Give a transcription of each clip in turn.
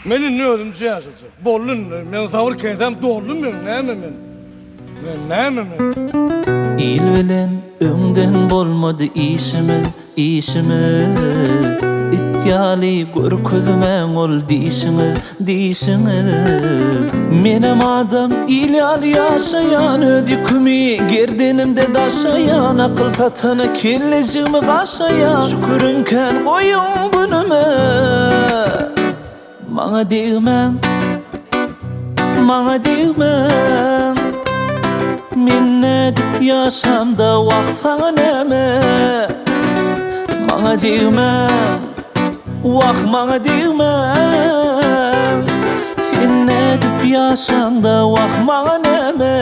Men indi özümçe ýaşajak. Boldy indi. Meň sabyr käsäm doldy meň. Näme men? Men näme men? Il bilen öňden bolmady işimiz, işimiz It ýaly görkezmäň ol dişiňiz, dişiňiz Menem adam il ýaly ýaşaýan öz ýükümi gerdenimde daşaýan Akyl satana kellejigimi gaşaýan Şükürim kän goýuň günüme Maňa degmäň, maňa degmäň Men nädip ýaşamda wah saňa näme Maňa degmäň, wah maňa degmäň Sen nädip ýaşaňda wah maňa näme.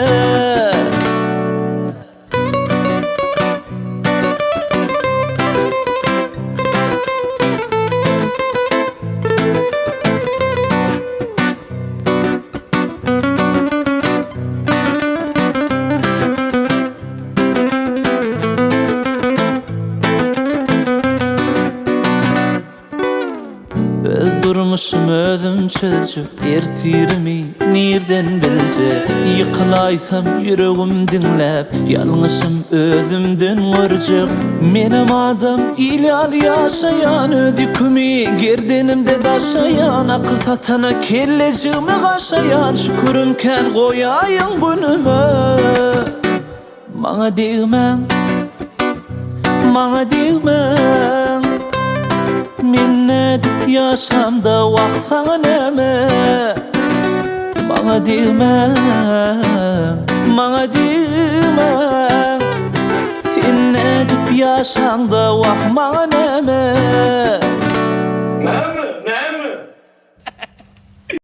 Öz durmuşymy özüm çözjek Ertirimi nirden biljek Ýykylaýsam ýüregim diňläp Ýalňyşym özümden görjek Menem adam il ýaly ýaşaýan Öz ýükümi gerdenimde daşaýan Akyl satana kellejigimi gaşaýan Şükürim kän goýaýyň günüme Maňa degmäň, maňa degmäň Men nädip ýaşamda wah saňa näme Maňa degmäň, maňa degmäň Sen nädip ýaşaňda wah maňa näme.